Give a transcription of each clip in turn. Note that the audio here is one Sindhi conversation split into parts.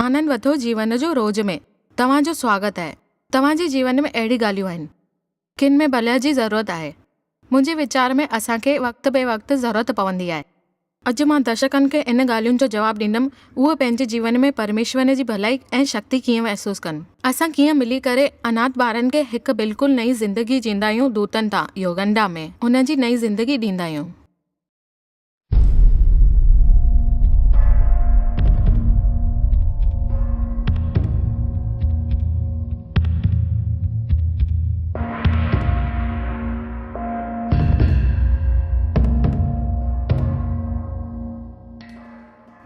آنند وڌو جيون جو روز ۾ توهان جو سواگت آهي. توهان جي جيون ۾ اهڙي ڳالهيون آهن. ڪن ۾ بلهه جي ضرورت آهي. منهنجي ويچار ۾ اسان کي وقت بي وقت ضرورت پوندي آهي. اڄ مان درشڪن کي ان ڳالهين جو جواب ڏيندم اهي پنهنجي جيون ۾ پرميشور جي ڀلائي ۽ شڪتي ڪيئن محسوس ڪن. اسان ڪيئن ملي ڪري اناٿ ٻارن کي هڪ بلڪل نئين زندگي جيندا آهيون دوتن تان يوگنڊا ۾ انهن جي نئين زندگي ڏيندا آهيون.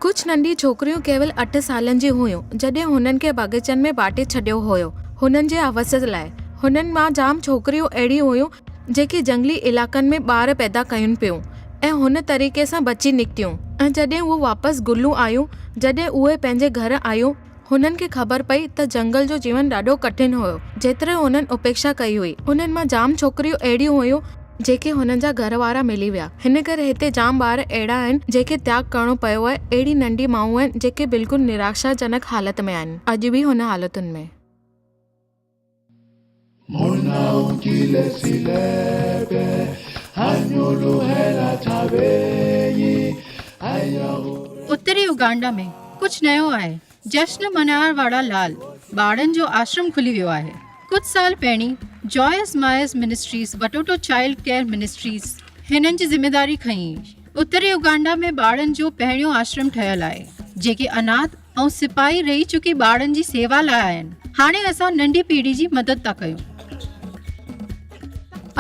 ڪجهه ننڍي ڇوڪريون ڪيول اٺ سالن جون هيون، جڏهن هنن کي باغيچن ۾ باٽي ڇڏيو هيو، هنن جي حوس لاء. هنن مان جام ڇوڪريون اهڙيون هيون، جيڪي جهنگلي علائقن ۾ ٻار پيدا ڪين پيون ۽ هن طريقي سان بچي نڪتيون ۽ جڏهن هو واپس گلون آيون، جڏهن اهي پنهنجي گهر آيون، هنن کي خبر پئي ته جهنگل جو جيون ڏاڍو ڪٺن هيو، جيتري هنن اپيڪشا ڪئي هئي. انهن مان جام ڇوڪريون اهڙيون هيون، جيڪي هنن جا گهر وارا ملي ويا. هن ڪري هتي جام ٻار اهڙا آهن، جنهن کي تياڳ ڪرڻو پيو آهي، اهڙي ننڍي مائون آهن، جيڪي بلڪل نراشاجنڪ حالت ۾ آهن، اڄ به هن حالتن ۾. اتري اگانڊا ۾ ڪجهه نيو آهي، جشن ملهائڻ وارا لال ٻارن جو آشرم کلي ويو آهي. ڪجهه سال پهرين Joyce Myers Ministries Watoto Child Care Ministries هنن جي ذميداري کنئي. اتري اگانڊا ۾ ٻارن جو پهريون آشرم ٺهيل آهي، جيڪي اناٿ ۽ سپاهي رهي چڪي ٻارڙن جي سيوا لاء آهن. هاڻي اسان ننڍي پيڙهي جي مدد ٿا ڪيون.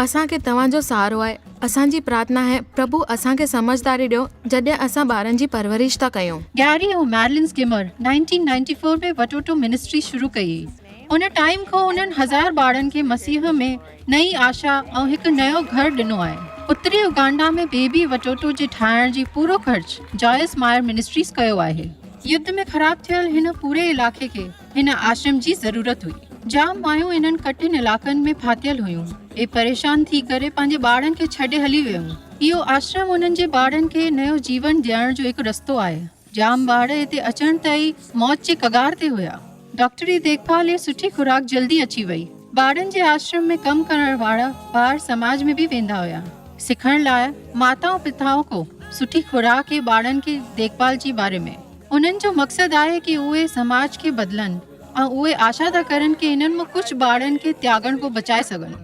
اسان کي توهان جو سهارو آهي. اسان جي پرارٿنا آهي پرڀو اسان کي سمجهداري ڏيو جڏهن اسان ٻارن جي پرورش ٿا ڪيون. Gary ۽ Marilyn Skinner 1994 ۾ Watoto ministry شروع ڪئي هئي. ان ٽائيم کان انهن هزار ٻارڙن کي مسيح ۾ نئين آشا ۽ هڪ نيو گهر ڏنو آهي. اتري اگانڊا ۾ بيبي وٽوٽو جي ٺاهڻ جي پورو خرچ جوائس مائر منسٽريز ڪيو آهي. يڌ ۾ خراب ٿيل هن پوري علائقي کي هن آشرم جي ضرورت هئي. جام مايون انهن ڪٺن علائقن ۾ ڦاٿيل هيون. اهي پريشان ٿي ڪري پنهنجي ٻارڙن کي ڇڏي هلي ويون. اهو آشرم انهن جي ٻارڙن کي نيو جيون جيئڻ جو هڪ رستو آهي. جام ٻار هتي اچڻ ته ئي موت جي ڪگار تي هيا. ڊاڪٽري ديکڀال ۽ سٺي خوراڪ جلدي اچي وئي. ٻارن جي آشرم ۾ ڪم ڪرڻ وارا ٻار سماج ۾ به ويندا هيا. سکڻ لاء ماتائون پتائون کو سٺي خوراڪ ۽ ٻارن کي ديکڀال جي باري ۾. انهن جو مقصد آهي ڪي اهي سماج کي بدلن ۽ اهي آشا ٿا ڪرن ڪي انهن مان ڪجهه ٻارن کي تياڳڻ کان بچائي سگهن.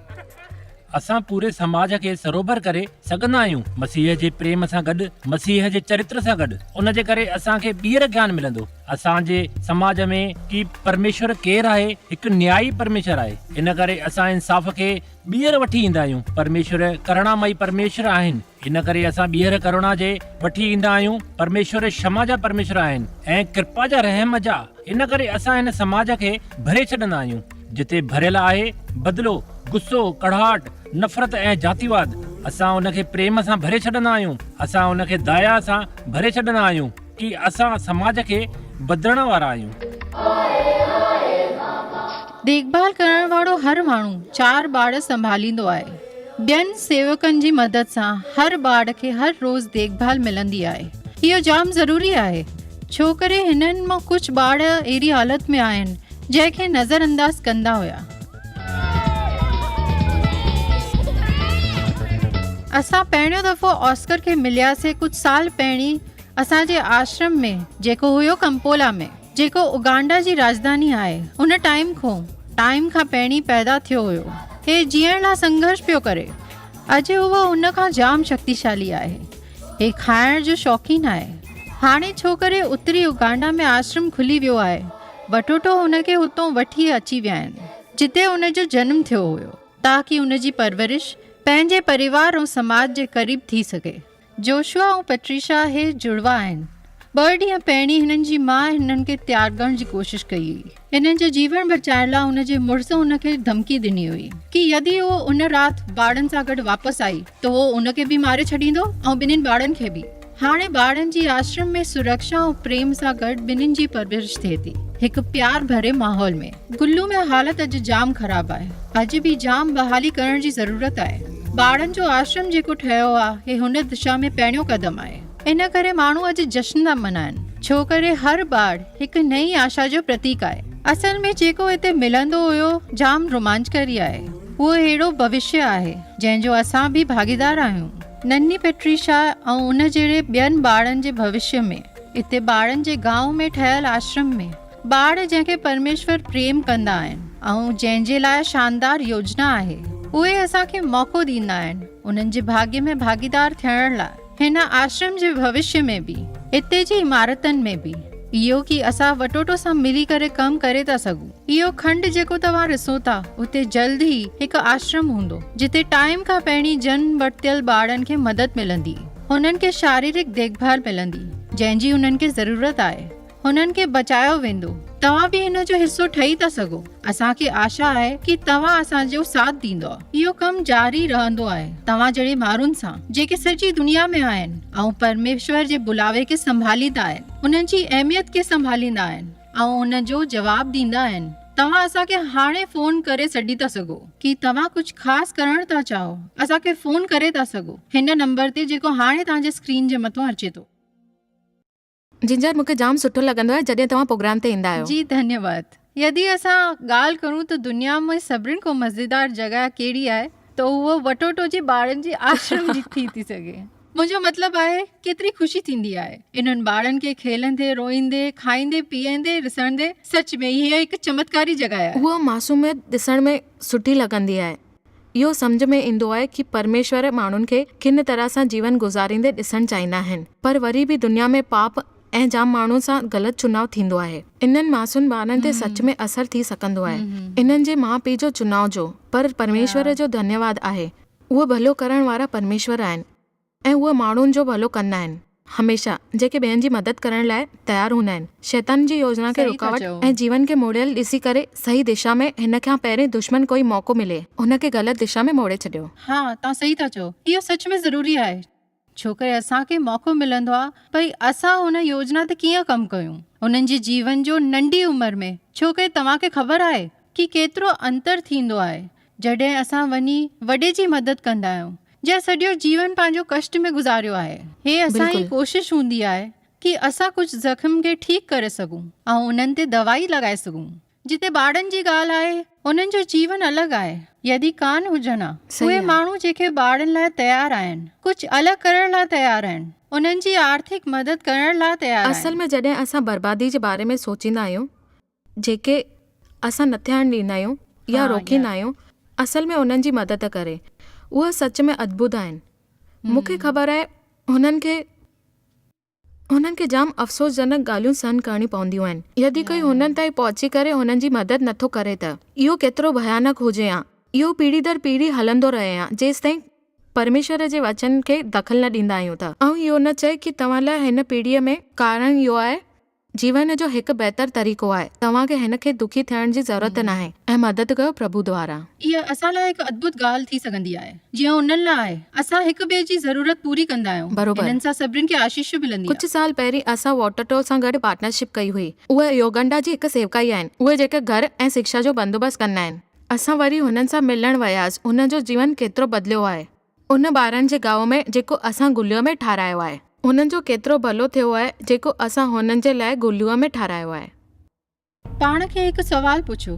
اسان پوري سماج کي سروڀر ڪري سگهندا آهيون مسيح جي پريم سان گڏ، مسيح جي چرتر سان گڏ. ان جي ڪري اسان کي ٻيهر گيان ملندو. اسان جي سماج ۾ ڪي پرميشور ڪير آهي؟ هڪ نيائي پرميشور آهي. ان ڪري اسان انصاف کي ٻيهر وٺي ايندا آهيون. پرميشور ڪرڻامئي پرميشور آهن. ان ڪري اسان ٻيهر ڪروڻا جي وٺي ايندا آهيون. پرميشور شما جا پرميشور آهن ۽ ڪرپا جا رحم جا. ان ڪري اسان هن سماج کي ڀري ڇڏندا آهيون. جتي ڀريل آهي بدلو، غصو، ڪڙهاٽ، نفرت ۽ جاتيواد. اسان ان کي پريم سان ڀري ڇڏندا آهيون. اسان ان کي ديا سان ڀري ڇڏندا آهيون. ڪي اسان سماج کي بدلڻ وارا آهيون. ديکڀال ڪرڻ وارو هر ماڻهو چار ٻار سنڀاليندو آهي. ٻين سيوڪن جي مدد سان هر ٻار کي هر روز ديکڀال ملندي آهي. اهو جام ضروري آهي ڇو ڪري هنن مان ڪجهه ٻار اهڙي حالت ۾ آهن جنهن کي نظر انداز ڪندا هيا. اسان پهريون دفعو آسڪر کي ملياسي ڪجهه سال پهرين اسان جي آشرم ۾ جيڪو هيو ڪمپولا ۾ جيڪو اگانڊا جي راڄڌاني آهي ان ٽائيم کون ٽائيم کان پهرين پيدا ٿيو هيو. هي جيئڻ لا سنگهرش پيو ڪري. اڄ هو ان کان جام شڪتيشالي آهي. هي کائڻ جو شوقين آهي. هاڻي ڇو ڪري اتري اگانڊا ۾ آشرم کلي ويو آهي وٽوٽو هن کي هتون وٺي اچي ويا آهن جتي هن جو جنم ٿيو هيو تاڪي هن جي پرورش پنهنجي پريوار ۽ سماج جي قريب ٿي سگهي. جوشوا ۽ پٽريشا هي جڙوا آهن. ٻه ڏينهن پهرين هنن جي ماء هنن کي تياڳڻ جي ڪوشش ڪئي هئي. هنن جو جيوڻ بچائڻ لاء هن جي مڙس هن کي ڌمڪي ڏني هئي ڪي يدي هو ان رات ٻارڙن سان گڏ واپس آئي ته هو ان کي به ماري ڇڏيندو ۽ ٻنهين ٻارڙن کي به. هاڻي ٻارڙن جي آشرم ۾ سرڪشا ۽ پريم سان گڏ ٻنهين جي پرورش ٿئي ٿي هڪ پيار ڀري ماحول ۾. گلو ۾ حالت اڄ جام خراب آهي. اڄ به جام بحالي ڪرڻ جي ضرورت آهي. ٻارڙن جو آشرم جيڪو ٺهيو آ هي هن دشا ۾ پهريون قدم آهي. ان ڪري ماڻهو اڄ جشن ٿا منائن. ڇو ڪري هر ٻار هڪ نئين آشا جو پرتيڪ آهي. اصل ۾ جيڪو هتي ملندو اهو جام رومانچڪاري آهي. اهو اهڙو ڀوشيه آهي، جنهن جو اسان به ڀاڳيدار آهيون. ننهي پيٽريشا ۽ ان جهڙي ٻين ٻارن جي ڀوشيه ۾، اتي ٻارن جي گانء ۾ ٺهيل آشرم ۾، ٻار جنهن کي پرميشور پريم ڪندا آهن ۽ جنهن جي لاء شاندار يوجنا آهي، اهي اسان کي موقعو ڏيندا آهن انهن جي ڀاڳيه ۾ ڀاڳيدار ٿيڻ لاء. هن آشرم جي ڀوشيه ۾ به، اتي جي عمارتن ۾ به، اهو ڪي اسان وٽوٽو سان ملي ڪري ڪم ڪري ٿا سگهون. اهو کنڊ جيڪو توهان ڏسو ٿا، اتي جلد ئي هڪ آشرم هوندو، جتي ٽائيم کان پهرين جنم ورتل ٻارن کي مدد ملندي، هنن کي شاريرڪ ديکڀال ملندي، جنهن جي انهن کي ضرورت آهي. هنن کي بچايو ويندو. توهان به هن جو حصو ٺهي ٿا سگهو. اسان کي آشا آهي ڪي توهان اسان جو ساٿ ڏيندؤ. اهو ڪم جاري رهندو آهي توهان جهڙي ماڻهن سان جيڪي سڄي دنيا ۾ آهن ۽ پرميشور جي بلاوي کي سنڀاليندا آهن، انهن جي اهميت کي سنڀاليندا آهن ۽ ان جو جواب ڏيندا آهن. توهان اسان کي هاڻي فون ڪري سڏي ٿا سگهو. ڪي توهان ڪجهه خاص ڪرڻ ٿا چاهو، اسان کي فون ڪري ٿا سگهو هن نمبر تي جيڪو هاڻي توهان جي اسڪرين جي مٿان اچي ٿو. جنجر مون کي جام سٺو لڳندو آهي جڏهن توهان پروگرام تي ايندا آهيو. جي ڌنيواد. يدي اسان ڳالهه ڪرون ته دنيا ۾ سڀني کان مزيدار جڳهه ڪهڙي آهي ته اهو وٽوٽو جي ٻارن جي آشرم جي ٿي ٿي سگهي. منهنجو مطلب آهي ڪيتري خوشي ٿيندي آهي انهن ٻارن کي کيلندي، روئيندي، کائيندي پيئندي ڏسڻدي سچ ۾ هيء هڪ چمتڪاري جڳهه آهي. اها معصوميت ڏسڻ ۾ سٺي لڳندي آهي. اهو سمجهه ۾ ايندو آهي ڪي پرميشور ماڻهن کي ڪن طرح سان جيون گذاريندي ڏسڻ چاهيندا آهن پر وري به دنيا ۾ پاپ ۽ جام ماڻهن سان غلط چناء ٿيندو آهي. انهن معصوم ٻارن تي سچ ۾ اثر ٿي سگهندو آهي انهن جي ماء پيء جو چناء جو پر پرميشور جو ڌنيواد آهي اهي ڀلو ڪرڻ وارا پرميشور آهن. ۽ اهي ماڻهن جو ڀلو ڪندا آهن. هميشه، جيڪي ٻين جي مدد ڪرڻ لاء تيار هوندا آهن. شيطان جي يوجنا کي صحيح ٿا رڪاوٽ چئو. ۽ جيون کي موڙيل ڏسي ڪري صحيح دشا ۾ هن کان پهرين دشمن ڪوئي موقعو ملي، هن کي غلط دشا ۾ موڙي ڇڏيو. ها، توهان صحيح ٿا چئو. اهو سچ ۾ ضروري آهي، ڇوڪري اسان کي موقعو ملندو آهي ڀئي اسان ان يوجنا تي ڪيئن ڪم ڪيون. انهن جي جيون جو ننڍي عمر ۾، ڇوڪري توهان کي خبر آهي ڪي ڪيترو انتر ٿيندو آهي جڏهن اسان وڃي وڏي جي مدد ڪندا آهيون، جنهن سڄو جيون پنهنجو ڪشٽ ۾ گذاريو آهي. هي اسان جي ڪوشش هوندي آهي ڪي اسان ڪجهه زخم کي ٺيڪ ڪري سگهون ۽ انهن تي دوائي لڳائي سگهون. جتي ٻارڙن جي ڳالهه آهي، انهن جو جيون الڳ آهي. يدي ڪانه هجن ها، اهي ماڻهو جيڪي ٻارڙن لاء تيار آهن، ڪجهه الڳ ڪرڻ لاء تيار آهن، انهن جي آرٿڪ مدد ڪرڻ لاء تيار آهن. اصل ۾ جڏهن اسان بربادي جي باري ۾ سوچيندا آهيون جيڪي اسان نه ٿيڻ ڏيندا آهيون يا روڪيندا آهيون اصل ۾ انهن جي مدد ڪري اهي سچ ۾ ادڀت آهن مون کي خبر آهي هنن کي هنن کي جام افسوس جنڪ ڳالهيون سهن ڪرڻيون پونديون آهن يدي ڪوئي هنن تائين پهچي ڪري هنن جي مدد نٿو ڪري ته اهو ڪيترو ڀيانڪ هجي ها اهو پيڙهي در پيڙهي هلندو رهي ها جيستائين پرميشور جي وچن کي دخل نه ڏيندا آهيون ته آئون اهو نه چئي ڪي توهان لاء هن پيڙهيء ۾ ڪارڻ اهو آهي جيون جو هڪ بهتر طريقو آهي. توهان کي هن کي دکي ٿيڻ جي ضرورت ناهي ۽ مدد ڪيو پرڀو دوارا. اها اسان لاء هڪ ادڀت ڳالهه ٿي سگهندي آهي، جيئن انهن لاء آهي. اسان هڪ ٻئي جي ضرورت پوري ڪندا آهيون. انهن سان سڀني کي آشيش ملندي آهي. ڪجهه سال پهرين اسان واٽرٽول سان گڏ پارٽنرشپ ڪئي هئي. اهي يوگنڊا جي هڪ سيوڪائي آهن. اهي جيڪي گهر ۽ شڪشا جو بندوبست ڪندا آهن. اسان وري هنن سان ملڻ وياس. هن جو جيون ڪيترو بدليو آهي. ان ٻارن جي گانو ۾ جيڪو اسان گليء ۾ ٺارايو آهي. هنن جو ڪيترو ڀلو ٿيو آهي جيڪو اسان هنن جي لاء گليء ۾ ٺارايو آهي. پاڻ کي هڪ سوال پڇو،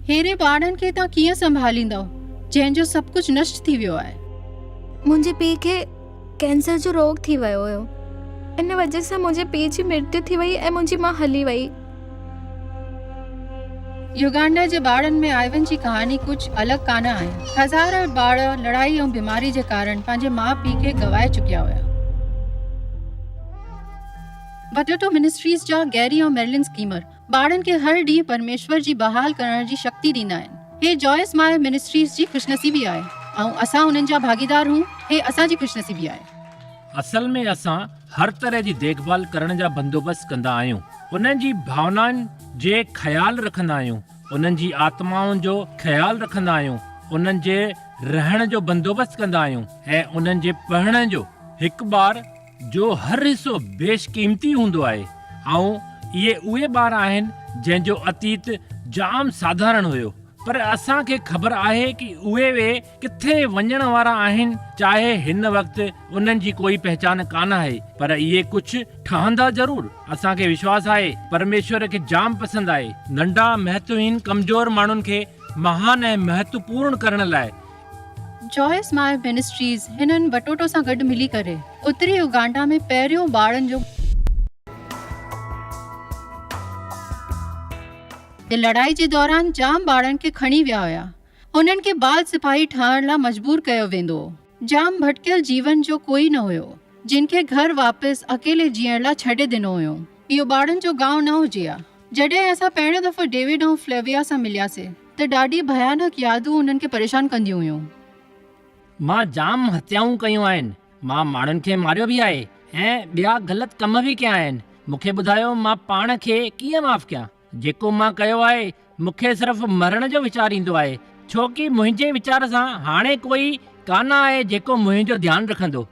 ههڙي ٻارن کي توهان ڪيئن سنڀاليندؤ جنهن جو سڀ ڪجهه نشٽ ٿي ويو آهي؟ منهنجي پيء کي ڪينسر جو روڳ ٿي ويو هيو. ان وجه سان منهنجي پيء جي مرتيو ٿي وئي ۽ منهنجي ماء هلي وئي. يوگانڊا جي ٻارڙن ۾ آئيون جي ڪهاڻي ڪجهه الڳ ڪانه آهي. هزارين ٻار لڙائي ۽ بيماري جي ڪارڻ پنهنجي ماء پيء کي گنوائي چڪيا هيا. وٽوٽو منسٽريز جا گيري ۽ ميرلن اسڪيمر ٻارڙن کي هر ڏينهن پرميشور جي بحال ڪرڻ جي شڪتي ڏيندا آهن. هي جوائس مائر منسٽريز جي خوشنصيبي آهي ۽ اسان انهن جا ڀاڳيدار هون هي اسان جي خوشنصيبي آهي. اصل ۾ اسان هر طرح جي ديک ڀال ڪرڻ جا بندوبست ڪندا آهيون، انهن جي ڀاونائن جي خيال رکندا آهيون، انهن جي آتمائن جو خيال رکندا آهيون، انهن جي رهڻ جو بندوبست ڪندا آهيون ۽ انهن جي پڙهڻ جو. هڪ ٻار جو هر حصو بيش قيمتي هوندو آهي ۽ اهي اهي ٻار آهن جنهن جو اتيت جام ساڌارڻ هيو. پر اسان کي خبر آهي ڪي اهي وي ڪٿي وڃڻ وارا آهن، چاهي هن وقت انهن جي ڪوئي پهچان ڪانه آهي، پر اهي ڪجهه ٺهندا ضرور. اسان کي وشواس آهي، پرميشور کي جام پسند آهي. ننڍا، مهتوهين، ڪمزور ماڻهن کي مهان ۽ مهتوپورڻ ڪرڻ لاء. جوائس مائر منسٽريز هنن وٽوٽو سان گڏ ملي ڪري اتري اگانڊا ۾ پهريون ٻارن جو. جي لڙائي جي دوران جام ٻارن کي کڻي ويا هيا. هنن کي بال سپاهي ٺهڻ لا مجبور ڪيو ويندو هو. جام ڀٽڪيل جيون جو ڪوئي نه هيو، جن کي گهر واپس اڪيلي جيئڻ لا ڇڏي ڏنو هيو. اهو ٻارن جو گانء نه هجي ها. جڏهن اسان پهريون دفعو ڊيوڊ ۽ فليويا سان ملياسي ته ڏاڍي ڀيانڪ يادون انهن کي پريشان ڪنديون هيون. مان جام هتيائون ڪيون آهن. مان ماڻهن کي ماريو به آهي ۽ ٻيا غلط ڪم به ڪيا آهن. مون کي ٻڌايو مان پاڻ کي ڪيئن معاف ڪيان؟ جيڪو مان ڪيو آهي، مون کي صرف مرڻ جو ويچار ايندو آهي، ڇو ڪي منهنجي ويچار سان هاڻي ڪوئي ڪانه آهي جيڪو منهنجو ڌيان رکندو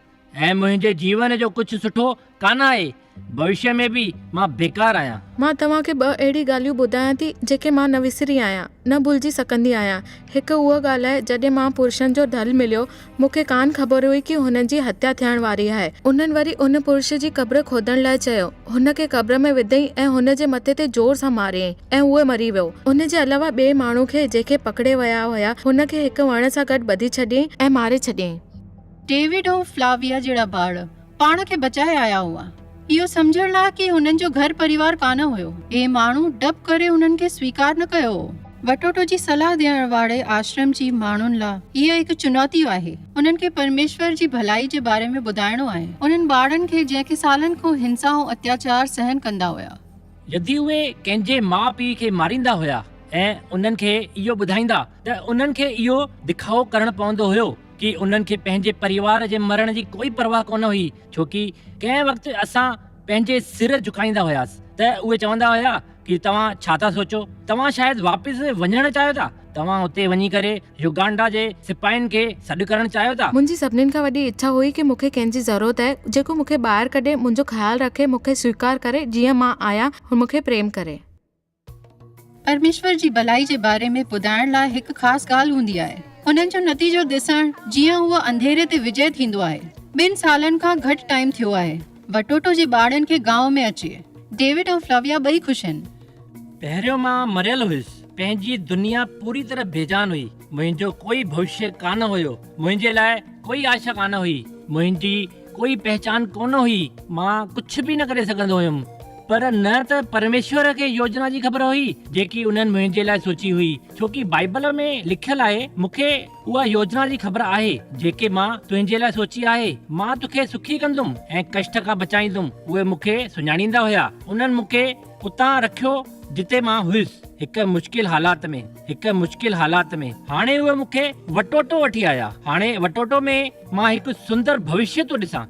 ۽ منهنجي جيون جو ڪجهه سٺو ڪانه آهي. ڀوشيه ۾ به مان بيڪار آهيان. مان توهان کي ٻه اهڙي ڳالهيون ٻڌايان ٿي، جيڪي مان نه وسري آهيان، نه ڀلجي سگهندي آهيان. هڪ اها ڳالهه آهي، جڏهن مان پرشن جو ڍل مليو، مون کي ڪانه خبر هئي ڪي هنن جي هتيا ٿيڻ واري آهي. انهن وري ان پرش جي قبر کوڏڻ لاء چيو. هن کي قبر ۾ وڌئين ۽ هن جي مٿي تي زور سان ماريائين ۽ اهو مري ويو. ان جي علاوه ٻئي ماڻهو کي جنهن کي پڪڙي ويا هيا، هن کي هڪ وڻ سان گڏ ٻڌي ڇڏيائين ۽ ماري ڇڏيائين. ڊيوڊ ۽ فلاويا جهڙا ٻار پاڻ کي بچائي آيا هئا. اهو سمجهڻ لاء ڪي هنن جو گهر پريوار ڪانه هيو. اهي ماڻهو ڊپ ڪري هنن کي سويڪار نه ڪيو هو. وٽوٽو جي صلاح ڏيڻ واري آشرم جي ماڻهن لاء هيء هڪ چنوتي آهي. انهن کي پرميشور جي ڀلائي جي باري ۾ ٻڌائڻو آهي. انهن ٻارڙن کي جنهن کي سالن کان هنسا ۽ اتياچار سهن ڪندا هيا. يدي اهي ڪنهن جي ماء پيء کي ماريندا هيا ۽ انهن کي اهو ٻڌائيندا ته انهن کي اهو دکاوو ڪرڻ پوندو هيو ڪي انهن کي پنهنجي پريوار جي مرڻ جي ڪوئي پرواهه ڪونه هئي ڇو ڪي ڪنهن وقت اسان پنهنجي سر جهڪائيندا هياس ته اهي چوندا هيا ڪي توهان ڇا ٿا سوچو توهان شايد واپس وڃڻ چاهيو ٿا توهان اتي وڃي ڪري يوگانڊا جي سپاهين کي سڏ ڪرڻ چاهيو ٿا. منهنجي سڀنين کان وڏي اڇا هئي ڪي مون کي ڪنهن جي ضرورت آهي جيڪو مون کي ٻاهر ڪڍي منهنجو خيال رکي مون کي سويڪار ڪري جيئن مان آهيان هو مون کي پريم ڪري. پرميشور جي ڀلائي جي باري ۾ ٻڌائڻ لاء هڪ خاص ڳالهه هوندي آهي. انهن جو نتيجو ڏسڻ جيئن هو انڌيري تي وجئه ٿيندو آهي. ٻن سالن کان گهٽ ٽائيم ٿيو آهي وٽوٽو جي ٻارڙن کي گانء ۾ اچي. ڊيوڊ ۽ فلويا ٻئي خوش هن. پهريون مان مريل هيس. پنهنجي دنيا پوري طرح بيجان هئي. منهنجو ڪوئي ڀوشيه ڪانه هيو. منهنجي لاء ڪوئي آشا ڪانه هئي. منهنجي ڪوئي پهچان ڪونه هئي. مان ڪجهه به نه ڪري سگهندو هيم. پر نه ته پرميشور کي يوجنا جي خبر هئي، جيڪي انهن منهنجي لاء سوچي هئي، ڇو ڪي بائيبل ۾ لکيل آهي، مون کي اها يوجنا جي خبر آهي، جيڪي مان تنهنجي لاء سوچي آهي، مان توکي سکي ڪندم ۽ ڪشٽ کان بچائيندم. اهي مون کي سڃاڻيندا هيا. انهن مون کي اتان رکيو جتي مان هيس، هڪ مشڪل حالات ۾، هڪ مشڪل حالات ۾. هاڻي اهي مون کي وٽوٽو وٺي آيا. هاڻي وٽوٽو ۾ مان هڪ سندر ڀوشيه ٿو ڏسان.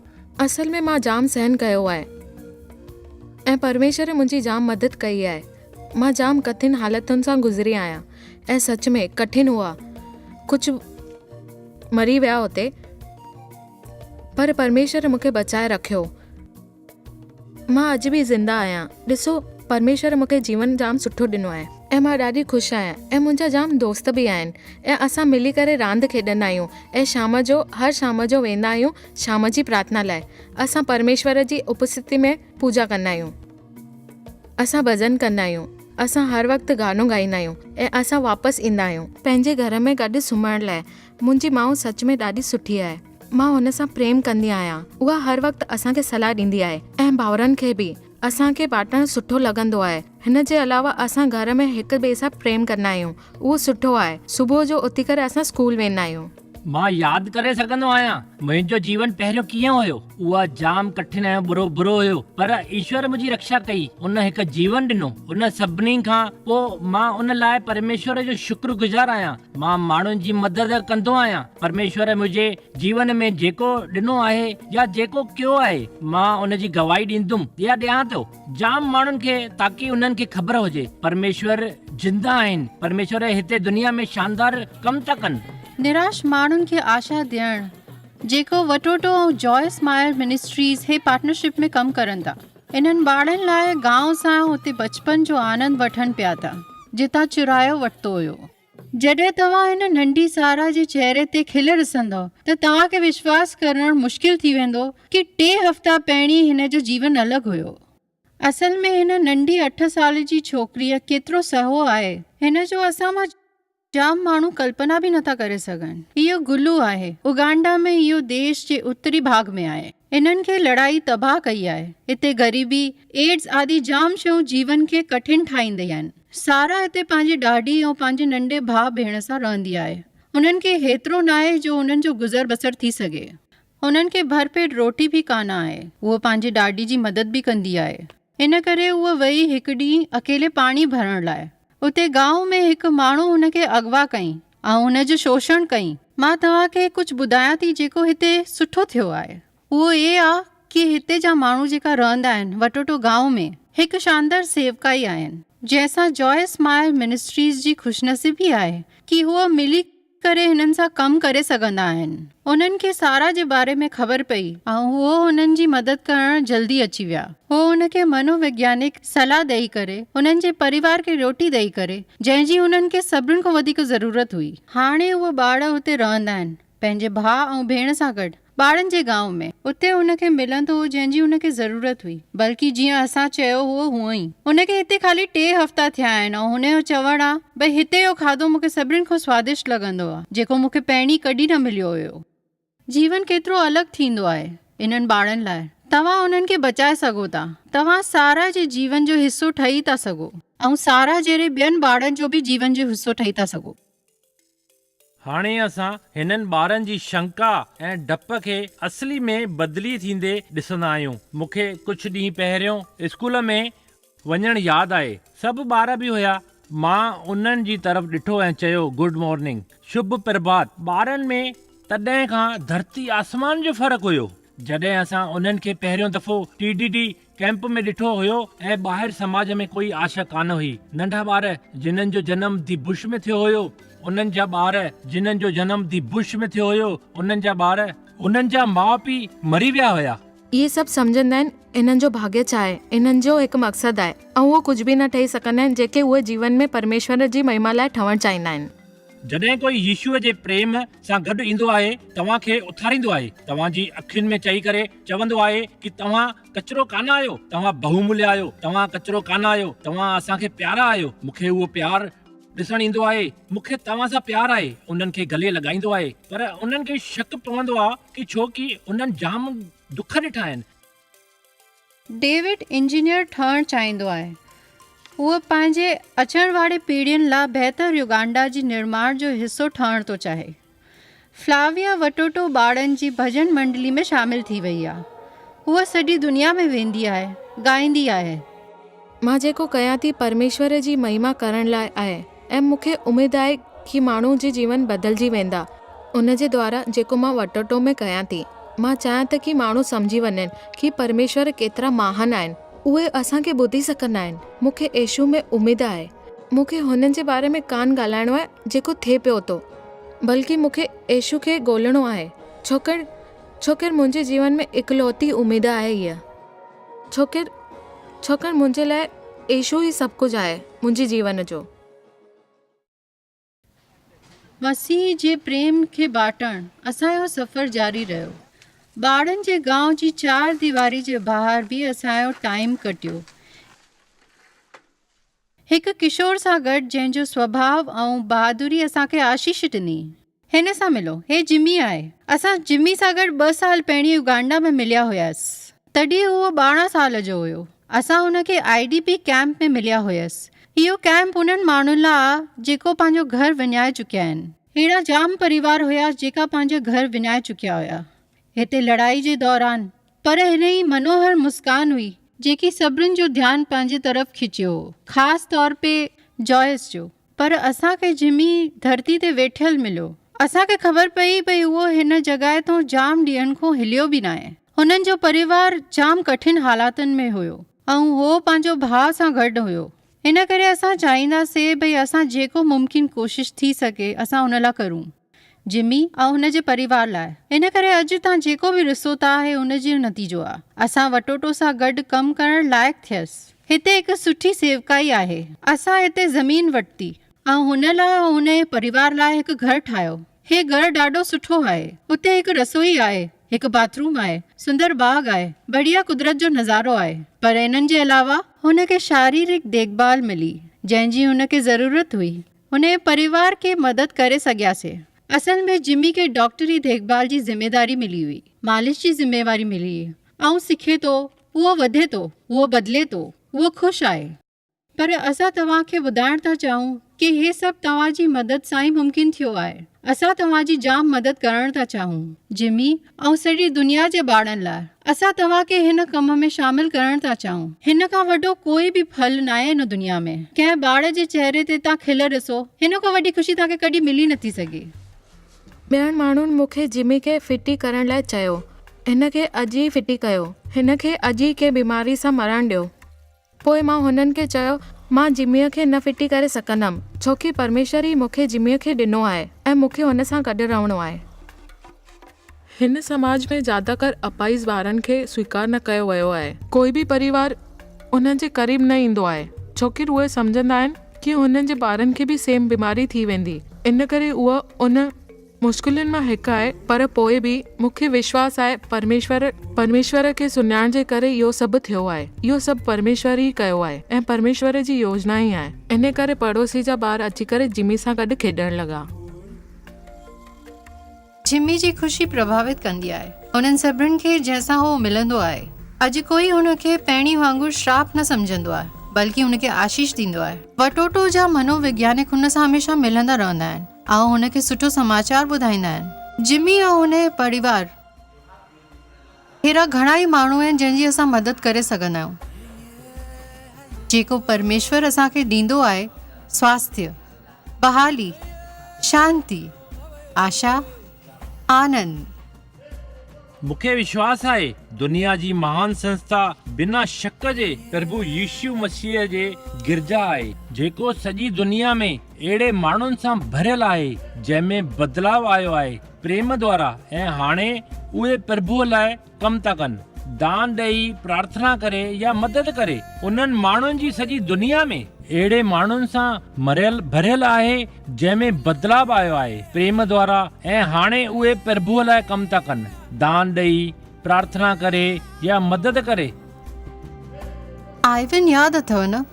اصل ۾ مان جام سهن ڪيو آهي ۽ پرميشور منهنجي جام مدد ڪئي آهي. مان جام ڪٺن حالتن سان گذري آهيان ۽ سچ ۾ ڪٺن هئا. ڪجهه مري ويا اتي پر پرميشور مون کي بچائي رکيو. مان اڄ به زنده آهيان. ڏسو پرميشور مون کي جيون جام سٺو ڏنو آهي ۽ مان ڏاڍي خوش آهيان ۽ منهنجا جام دوست به آهن ۽ اسان ملي ڪري راند کيڏندا آهيون ۽ شام جو هر شام جو ويندا آهيون شام جي پرارٿنا لاء. اسان پرميشور جي اپسٿتي ۾ پوڄا ڪندا آهيون. اسان ڀڄن ڪندا آهيون. اسان هر وقت گانو ڳائيندا آهيون ۽ اسان واپس ايندا آهيون. پنهنجي گهر ۾ گڏ سمهڻ لاء. منهنجي ماء سچ ۾ ڏاڍي سٺي آهي. مان هن سان پريم ڪندي آهيان. اها هر وقت اسان کي صلاح ڏيندي آهي ۽ ڀائرن کي به. اسان کي بانٽڻ سٺو لڳندو آهي. هن جي علاوه اسان گهر ۾ هڪ ٻئي سان پريم ڪندا آهيون. اهو سٺو آهي. صبح جو اٿي ڪري اسان اسڪول ويندا آهيون. مان ياد ڪري سگهندو آهيان منهنجو جيون پهريون ڪيئن هيو. اها جام ڪٺن ۽ برو برو هيو. پر ايشور منهنجي رڪشا ڪئي. ان هڪ جيون ڏنو. ان سڀني کان پوء مان ان لاء پرميشور جو شڪر گذار آهيان. مان ماڻهن جي مدد ڪندو آهيان. پرميشور منهنجي جيون ۾ جيڪو ڏنو آهي يا جيڪو ڪيو آهي، مان ان جي گواهي ڏيندم يا ڏيان ٿو جام ماڻهن کي تاڪي انهن کي خبر هجي پرميشور زنده آهن. پرميشور هتي دنيا ۾ شاندار ڪم ٿا ڪن. نراش ماڻهن کي آشا ڏيڻ جيڪو وٽوٽو ۽ جوائس مائر منسٽريز هي پارٽنرشپ ۾ ڪم ڪرن ٿا. انهن ٻارڙن لاء گانء سان اتي بچپن جو آنند وٺن پيا ٿا جتان چرايو وٺتو هيو. جڏهن توهان هن ننڍي سارا جي چهري تي کل ڏسندؤ ته توهان کي وشواس ڪرڻ مشڪل ٿي ويندو ڪي ٽي هفتا پهرين هن جو جيون الڳ هيو. اصل ۾ هن ننڍي اٺ سال جي ڇوڪريء ڪيترو سهو آهي، هن جو اسان مان جام ماڻهو ڪلپنا به نٿا ڪري سگهن. اهو گلو آهي. اگانڊا ۾ اهو ديش جي اتري ڀاڳ ۾ آهي. انهن کي لڙائي تباهه ڪئي آهي. هتي غريبي، ايڊز آدي جام شيون جيون کي ڪٺن ٺاهيندي آهن. سارا هتي پنهنجي ڏاڏي ۽ پنهنجي ننڍي ڀاء ڀيڻ سان رهندي آهي. انهن کي هيترو ناهي جو انهن جو گذر بسر ٿي سگهي. انهن کي ڀرپيٽ روٽي به ڪانه آهي. هوء پنهنجي ڏاڏي جي مدد به ڪندي آهي. ان ڪري هوء وئي هڪ ڏينهن اڪيلي پاڻي ڀرڻ لاء. اتي گانء ۾ هڪ ماڻهو هن کي اغوا ڪئين ۽ هن جو شوشڻ ڪئين. مان توهان کي ڪجهه ٻڌايان ٿي جيڪو هتي سٺو ٿيو آهي. اهو اهي آ ڪي هتي جا ماڻهو جيڪا رهندا آهن وٽوٽو گانء ۾ هڪ شاندار سيوڪائي آهن. جنهن سان جوائس مائر منسٽريز جي خوشنصيبي آهي ڪي هوء ملي ڪري هنن سان ڪم ڪري سگهندا آهن. انهن کي سارا جي باري ۾ خبر پئي ۽ هو هنن جي مدد ڪرڻ جلدي اچي ويا. هو هن کي منووگيانڪ صلاح ڏئي ڪري هنن جي پريوار کي روٽي ڏئي ڪري جنهن جي هنن کي سڀني کان وڌيڪ ضرورت هئي. هاڻي اهي ٻار هتي رهندا آهن پنهنجي ڀاء ۽ ڀيڻ سان گڏ. ٻارن جي گانء ۾، اتي هن کي ملندو هو جنهن جي هن کي ضرورت هئي. بلڪه جيئن اسان چيو هو هونئن ئي. هن کي هتي خالي ٽي هفتا ٿيا آهن ۽ هن جو چوڻ آ، ڀئي هتي جو کاڌو مون کي سڀني کان سوادشٽ لڳندو آ، جيڪو مون کي پهرين ڪڏهن نه مليو هيو. جيون ڪيترو الڳ ٿيندو آهي انهن ٻارن لاء. توهان انهن کي بچائي سگهو ٿا. توهان سارا جي جيون جو حصو ٺهي ٿا سگهو. ۽ سارا جهڙي ٻين ٻارن جو به جيون جو حصو ٺهي ٿا سگهو. هاڻي اسان هنن ٻارن جي شنڪا ۽ ڊپ کي اصلي ۾ بدلي ٿيندي ڏسندا آهيون. مون کي ڪجهه ڏينهن پهريون اسڪول ۾ وڃڻ ياد آهي. سڀ ٻار به هيا. مان انهن جي طرف ڏٺو ۽ چيو گڊ مارننگ، شڀ پرڀات. ٻارن ۾ تڏهن کان ڌرتي آسمان جو فرق هيو. جڏهن اسان انهن کي پهريون دفعو ٽي ڊي ڊي ڪئمپ ۾ ڏٺو هيو ۽ ٻاهر سماج ۾ ڪوئي آشا ڪانه هئي. ننڍا ٻار جنھن جو جنم the Bush ۾ ٿيو هيو، انهن جا ٻار جنھن جو جنم the Bush ۾ ٿيو هيو، انهن جا ٻار، انهن جا ماء پيء مري ويا هيا. اهي سڀ سمجهندا آهن انهن جو ڀاڳيه ڇا آهي، انهن جو هڪ مقصد آهي ۽ اهو ڪجهه به نه ٺهي سگهندا آهن جيڪي اهي جيون ۾ پرميشور جي مهما لاء ٺهڻ چاهيندا آهن. جڏهن ڪوئي يسوع جي پريم سان گڏ ايندو آهي، توهان کي اٿاريندو آهي، توهان جي اکين ۾ چئي ڪري چوندو آهي ڪي توهان ڪچرو ڪانه آهيو، توهان بهوموليه آهيو، توهان ڪچرو ڪانه آهيو، توهان اسان کي پيارا آهيو، مون کي اهو پيار ڏسڻ ايندو آهي، مون کي توهان سان پيار آهي، انهن کي گلي لڳائيندو آهي، پر انهن کي شڪ پوندو آهي ڪي ڇو ڪي انهن جام دک ڏٺا آهن. ڊيوڊ انجنيئر ٺهڻ چاهيندو آهي. هو پنهنجي اچڻ واري پيڙهين لا بهتر يوگانڊا جي نرماڻ جو حصو ٺهڻ ٿو چاهي. فلاويا وٽوٽو ٻارن جي ڀڄن منڊلي ۾ شامل ٿي وئي آهي. هوء سڄي دنيا ۾ ويندي آهي، ڳائيندي آهي. مان جيڪو ڪيان ٿي پرميشور جي مهما ڪرڻ لاء آهي ۽ مون کي اميد آهي ڪي ماڻهو جي جيون بدلجي ويندا ان جي دوارا جيڪو مان وٽوٽو ۾ ڪيان ٿي. مان چاهيان ٿي ڪي ماڻهو سمجهي وڃن ڪي پرميشور ڪيترا مهان آهن. اهي اسان کي ٻڌي سگهندا آهن. مون کي يسوع ۾ اميد آهي. مون کي هنن جي باري ۾ ڪانه ڳالهائڻو آهي جيڪو ٿئي پيو ٿو. بلڪه مون کي يسوع کي ڳولڻو آهي. ڇوڪر ڇوڪر منهنجي جيون ۾ اڪلوتي اميد آهي هيء. ڇوڪر ڇوڪر منهنجي لاء يسوع ئي سڀ ڪجهه آهي منهنجي جيون جو. مسيح جي پريم کي باٽڻ اسان جو سفر جاري رهيو. ٻارن جي گانء جي چار ديواري جي ٻاهر به اسان جو ٽائيم ڪٽيو. هڪ ڪشور سان گڏ جنهن جو سوڀاء ۽ بهادري اسان کي آشيش ڏني. هن سان ملو. هي جمي آهي. اسان جمي سان گڏ ٻه سال پهرين يوگانڊا ۾ مليا هياس. تڏهن هو 12 سال جو هيو. اسان هن کي I D P camp ۾ مليا هيس. اهو ڪئمپ انهن ماڻهن لا آ جيڪو پنهنجو گهر وڃائي چڪيا آهن. اهڙا جام پريوار هيا جيڪا پنهنجو گهر وڃائي چڪيا هيا هتي لڙائي جي دوران. پر هن ئي منوهر مسڪان هئي جيڪي سڀني جو ڌيان پنهنجي طرف کچيو هو. خاص طور پي جوائس جو. پر اسان کي جمي ڌرتي تي ويٺل مليو. اسان کي خبر پئي ڀئي اهو هن جڳهه تون جام ڏينهن کان هليو به ناهي. هنن جو پريوار جام ڪٺن حالاتن ۾ هيو ۽ هو پنهنجو ڀاء سان گڏ هيو. ان ڪري اسان چاهينداسي ڀئي اسان جيڪو ممڪن ڪوشش ٿي سگهي اسان ان لا ڪرون. جمي ۽ هن جي پريوار لاء. ان ڪري اڄ تان جيڪو به ڏسو ٿا اهي ان جو نتيجو آ. اسان وٽوٽو سان گڏ ڪم ڪرڻ لائق ٿيس. هتي هڪ سٺي سيوڪائي آهي. اسان هتي زمين ورتي. ۽ هن لاء ۽ هن جي پريوار لاء هڪ گهر ٺاهيو. هي گهر ڏاڍو سٺو آهي. اتي هڪ رسوئي آهي، هڪ باٿ روم آهي، سندر باغ آهي، بڙهيا قدرت جو نظارو آهي. پر انهن جي علاوه هن کي شاريرڪ ديک ڀال ملي، جنهن جي هن کي ضرورت هئي. هن جي پريوار کي مدد ڪري سگهياسي. اصل ۾ جمي کي ڊاڪٽري ديک ڀال جي ذميداري ملي هئي، مالش جي ذميواري ملي هئي. ۽ سکي ٿو، اهو وڌي ٿو، اهو بدلي ٿو، اهو خوش آهي. پر اسان توهان کي ٻڌائڻ ٿا چاهيون ڪي هي سڀ توهان جي مدد سان ئي ممڪن ٿيو آهي. اسان توهان جي جام مدد ڪرڻ ٿا چاهيون. جمي ۽ سڄي دنيا جي ٻارڙن لاء. اسان توهان کي هن ڪم ۾ شامل ڪرڻ ٿا چاهيون. هن کان وڏو ڪوئي به ڦل ناهي هن دنيا ۾. ڪنهن ٻار جي چهري تي توهان کل ڏسو، هن کان وڏي خوشي توهان کي ڪڏهن ملي نٿي سگهي. ٻين ماڻهن مون کي جمي کي ڦٽي ڪرڻ لاء چيو. هن کي اڄ ئي ڦٽي ڪيو. هن کي اڄ ئي ڪنهن بيماري سان مرڻ ڏيو. پوء مان هنن کي چيو، مان جميء کي نه ڦٽي ڪري سگهندم، ڇوڪه پرميشور ئي مون کي جميء کي ڏنو آهي ۽ مون کي هن سان گڏ رهڻو آهي. هن سماج ۾ زياده ڪر اپاهج ٻارن کي سويڪار نه ڪيو ويو آهي. ڪوئي به پريوار انهن جي قريب نه ايندو آهي، ڇوڪه اهي سمجهندا آهن ڪي هنن جي ٻارن کي به سيم بيماري ٿي ويندي، ان ڪري اهو ان. مشڪلن مان هڪ آهي پر پوء به مون کي وشواس آهي پرميشور پرميشور کي سڃاڻڻ جي ڪري اهو سڀ ٿيو آهي اهو سڀ پرميشور ئي ڪيو آهي ۽ پرميشور جي يوجنا ئي آهي ان ڪري پڙوسي جا ٻار اچي ڪري جمي سان گڏ کيڏڻ لڳا. جمي جي خوشي پرڀاوت ڪندي آهي انهن سڀني کي جنهن سان هو ملندو آهي. اڄ ڪوئي هن کي پهرين وانگر شراپ نه سمجهندو آهي بلڪه هن کي آشيش ڏيندو آهي. وٽوٽو جا منووگيانڪ هن سان هميشه ملندا رهندا آهن. ۽ هن کي سٺو سماچار ٻڌائيندا آهن. جمي ۽ هن جي پريوار اهڙا گهڻا ئي ماڻهو آهن جنهن جي اسان مدد ڪري سگهندا آهيون. جيڪو پرميشور اسان کي ڏيندو آهي سواسٿيه، بحالي، شانتي، آشا، آنند. مون کي وشواس آهي دنيا جي مهان سنسٿا بنا شڪ جي پرڀو يسوع مسيح جي گرجا آهي، جيڪو سڄي دنيا ۾ اهڙي ماڻهن سان ڀريل آهي جنهن ۾ بدلاء آيو آهي پريم دوارا ۽ هاڻي اهي پرڀوء لاء ڪم ٿا ڪن. دان ڏئي، پرارٿنا ڪري يا مدد ڪري انهن ماڻهن جي سڄي دنيا ۾. اهڙي ماڻهن سان مريل ڀريل آهي جنهن ۾ بدلاء آيو آهي پريم دوارا ۽ هاڻي اهي پرڀوء لاء ڪم ٿا ڪن، دان ڏئي، پرارٿنا ڪري يا مدد ڪري. آئيون ياد اٿئو نه؟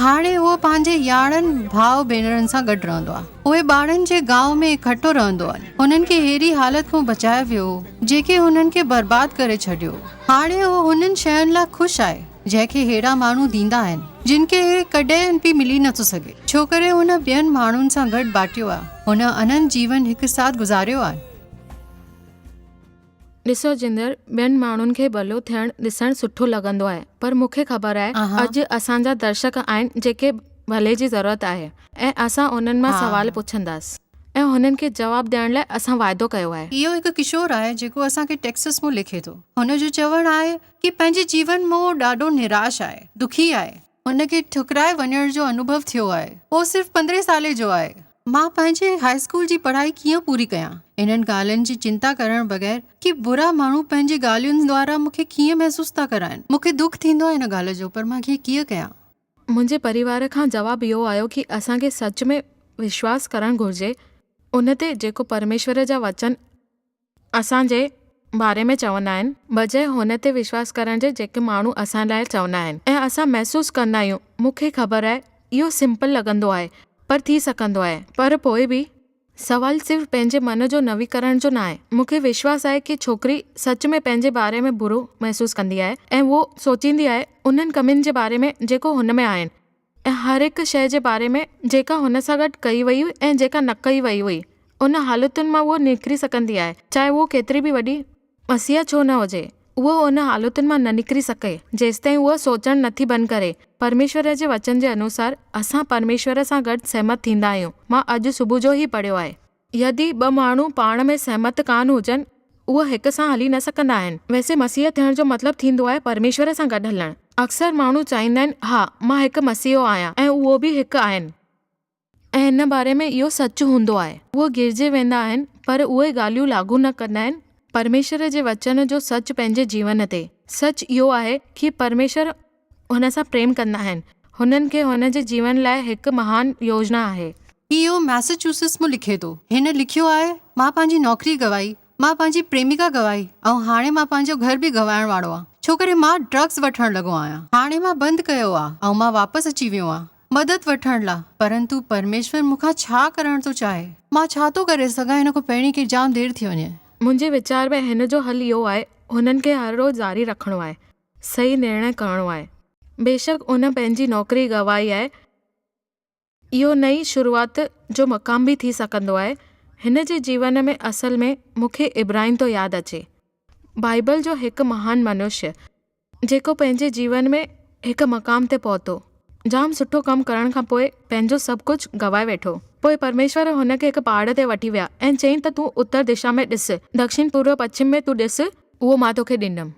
هاڻي اهو پنهنجي 11 ڀاء ڀينرن سان گڏ رهندو آهي. اهي ٻارن جي گانء ۾ اڪٺو رهندو آهن. هنن کي ههڙي حالت کان بچايو ويو هو، جيڪي هنن کي برباد ڪري ڇڏيو هو. هاڻي اهو هنن شين لاء خوش آهي، جنهن کي ههڙا ماڻهو ڏيندا آهن، جن کي هي ڪڏهن به ملي نٿو سگهي. ڇوڪري هن ٻين ماڻهن سان گڏ باٽيو آهي. هن اننت جيون هڪ ساٿ گذاريو آهي. ڏسو جندر، ٻين ماڻهن کي ڀلو ٿيڻ ڏسڻ سٺو لڳندو آهي، پر مون کي خبر آهي اڄ اسان جا درشڪ آهن جيڪي ڀلي جي ضرورت آهي ۽ اسان انهن مان سوال پڇنداس ۽ هنن کي جواب ڏيڻ لاء اسان واعدو ڪيو آهي. اهو هڪ ڪشور آهي جيڪو اسان کي ٽيڪسس مون لکي ٿو. هن جو چوڻ آهي ڪي پنهنجي جيون مون ڏاڍو نراش آهي، دکي آهي. هن کي ٺڪرائي وڃڻ جو انوڀو ٿيو آهي. هو صرف پندرهين سالي جو آهي. مان پنهنجي هاء اسڪول جي پڙهائي ڪيئن پوري ڪيان؟ انهن ڳالهين جي چنتا ڪرڻ بغير ڪي برا ماڻهو پنهنجي ڳالهين دوارا مون کي ڪيئن محسوس ٿا ڪرائن. مون کي دک ٿيندو آهي ان ڳالهه جو پر مان ڪيئن ڪيان؟ منهنجي پريوار کان جواب اهو آيو ڪي اسان کي سچ ۾ وشواس ڪرڻ گهرجي ان تي جيڪو پرميشور جا وچن اسان جي باري ۾ چوندا آهن، بجاء هن تي وشواس ڪرڻ جي جيڪي ماڻهو اسان لاء چوندا آهن ۽ اسان محسوس ڪندا آهيون، مون کي خبر آهي اهو سمپل لڳندو آهي پر ٿي سگهندو آهي پر پوء به سوال صرف پنهنجي من جو نويڪرڻ جو ناهي. مون کي وشواس آهي ڪي ڇوڪري سچ ۾ پنهنجي باري ۾ برو محسوس ڪندي آهي ۽ هوء سوچيندي آهي انهن ڪمين جي باري ۾ جيڪو هن ۾ آهن ۽ هر هڪ شيء جي باري ۾ جيڪا هن سان گڏ ڪئي وئي هئي ۽ جيڪا نه ڪئي وئي هئي، ان حالتن مان هوء نڪري سگهندي آهي، چاهي اهو ڪيتري به وڏي مسيحا ڇو نه هجي، هوء ان حالتن مان نه نڪري سگهي، جيستائين هوء سوچڻ نه ٿي بند ڪري. پرميشور جي وچن جي انوسار، اسان پرميشور سان گڏ سهمت ٿيندا آهيون. مان اڄ صبح جو هي پڙهيو آهي. يدي ٻه ماڻهو پاڻ ۾ سهمت ڪانه هجن، اهي هڪ سان هلي نه سگهندا آهن. ويسي مسيح ٿيڻ جو مطلب ٿيندو آهي پرميشور سان گڏ هلڻ. اڪثر ماڻهو چاهيندا آهن، ها، مان هڪ مسيحو آهيان ۽ اهو به هڪ آهن. ۽ هن باري ۾ اهو سچ هوندو آهي. اهي گيرجي ويندا آهن، پر اهي ڳالهيون لاڳو نه ڪندا آهن. پرميشور جي وچن جو سچ پنهنجي جيون تي. سچ اهو آهي ڪي پرميشور هن سان پريم ڪندا آهن. هنن کي هن جي جيون لاء هڪ مهان يوجنا آهي. اهو ميساچوسٽس مون لکي ٿو. هن لکيو آهي، مان پنهنجي نوڪري گوائي، مان پنهنجي پريميڪا گوائي ۽ هاڻي مان پنهنجو گهر به گوائڻ وارو آهيان، ڇو ڪري مان ڊرگس وٺڻ لڳو آهيان. هاڻي مان بند ڪيو آهي ۽ مان واپس اچي ويو آهيان مدد وٺڻ لا، پرنتو پرميشور مون کان ڇا ڪرڻ ٿو چاهي؟ مان ڇا ٿو ڪري سگهان هن کان پهرين ڪي جام دير ٿي وڃي. منهنجي ويچار ۾ هن جو حل اهو آهي، هنن کي هر روز جاري رکڻو آهي، صحيح نرڻي ڪرڻو آهي. بيشڪ هن پنهنجي نوڪري گوائي آهي، اهو نئين شروعات جو مقام به ٿي سگهندو آهي. هن جي جيون ۾ اصل ۾ مون کي ابراهيم ٿو ياد اچي. بائيبل جو هڪ مهان منشيه، جيڪو پنهنجي جيون ۾ هڪ مقام تي پهتو. جام سٺو ڪم ڪرڻ کان پوء پنهنجو سڀ ڪجهه گنوائي ويٺو. پوء پرميشور هن کي هڪ پهاڙ تي وٺي ويا ۽ چيائين ته تون اتر دشا ۾ ڏس، دڪشڻ، پورو، پڇم ۾ تون ڏس، اهو مان توکي ڏيندم.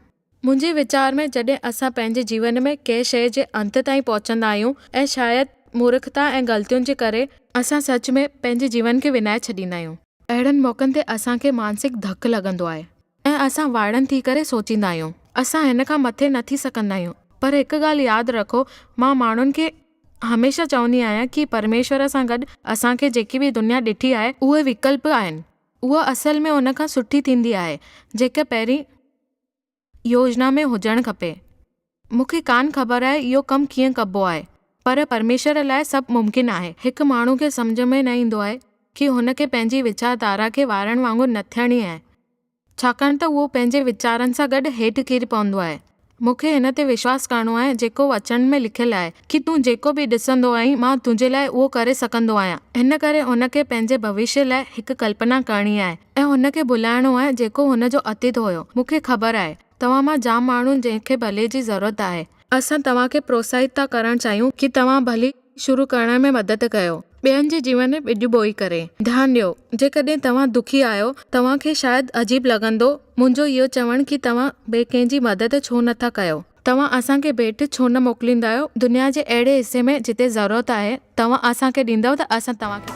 منهنجي ويچار ۾ جڏهن اسان پنهنجي جيون ۾ ڪنهن شيء جي انت تائين پهچندا آهيون ۽ شايد مورکتا ۽ غلطين جي ڪري اسان سچ ۾ پنهنجي جيون کي وڃائي ڇڏيندا آهيون. اهڙن موقعن تي اسان کي مانسڪ ڌڪ لڳندو آهي ۽ اسان وائڙن ٿي ڪري سوچيندا آهيون. اسان هن کان مٿي نه ٿي سگهندا آهيون. پر هڪ ڳالهه ياد رکو مان ماڻهن کي هميشه چوندي آهيان ڪي پرميشور سان گڏ اسان کي جيڪي به دنيا ڏٺي آهي اهي وڪلپ آهن. اها اصل ۾ ان کان سٺي ٿيندي آهي جيڪا پهرين يوجنا ۾ هجڻ کپي. مون کي ڪانه خبر آهي اهو ڪم ڪيئن ڪبو آهي، پر پرميشور لاء سڀ ممڪن آهي. هڪ ماڻهو کي سمجهه ۾ نه ايندو آهي ڪي هن کي پنهنجي ويچار ڌارا کي وارڻ وانگر نه ٿيڻي آهي، ڇاڪاڻ ته اهو پنهنجي ويچارن سان گڏ هيٺ ڪري پوندو آهي. مون کي هن تي وشواس ڪرڻو آهي جيڪو وچن ۾ لکيل آهي ڪي تون جيڪو به ڏسندو آهين مان تنهنجي لاء اهو ڪري سگهندو آهيان. هن ڪري هن کي پنهنجي ڀوشيه لاء هڪ ڪلپنا ڪرڻي آهي ۽ هن کي ڀلائڻو آهي جيڪو هن جو اتيت هيو. مون کي خبر آهي توهان مان جام ماڻهو جنهن کي ڀلي جي ضرورت آهي. اسان توهان کي پروتساهت ٿا ڪرڻ چاهيون ڪي توهان ڀلي شروع ڪرڻ ۾ مدد ڪيو. ٻين جي جيون ۾ ٻج ٻوئي ڪري. ڌيان ڏيو، جيڪڏهن توهان دکي آهيو، توهان کي شايد عجيب لڳندو منهنجو اهو چوڻ ڪي توهان ٻئي ڪنهن جي مدد ڇو نه ٿا ڪيو. توهان اسان کي ڀيٽ ڇو نه موڪليندا آهيو دنيا جي اهڙي حصي ۾ جتي ضرورت آهي، توهان اسان کي ڏيندؤ ته اسان توهان کي.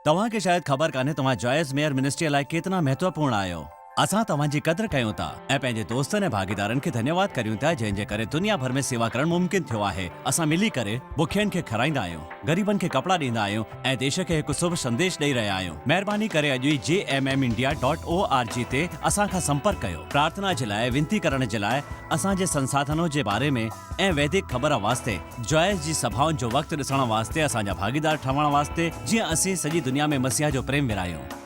توهان کي شايد خبر ڪانهي توهان جوائس ميئر منسٽريء لاء ڪيتنا مهتوپورڻ آهيو. اسان توهان جي قدر ڪيون ٿا ۽ پنهنجي دوستن ۽ ڀاڳيدارن کي ڌنيواد ڪريون ٿا جنهن جي ڪري دنيا ڀر ۾ سيوا ڪرڻ ممڪن ٿيو آهي. اسان ملي ڪري بکين کي کارائيندا آهيون، غريبن کي ڪپڙا ڏيندا آهيون ۽ ديش کي هڪ شڀ سنديش ڏئي رهيا آهيون. مهرباني ڪري اڄ ئي J M M India dot O R G تي اسان کان سمپرڪ ڪيو. پرارٿنا جي لاء وينتي ڪرڻ جي لاء اسان جي سنساڌنو جي باري ۾ ۽ ويدڪ خبر واسطي جوائس جي سڀائن جو وقت ڏسڻ واسطي اسان جا ڀاڳيدار ٺهڻ واسطي جيئن اسين سڄي دنيا ۾ مسيح جو پريم ورهايون.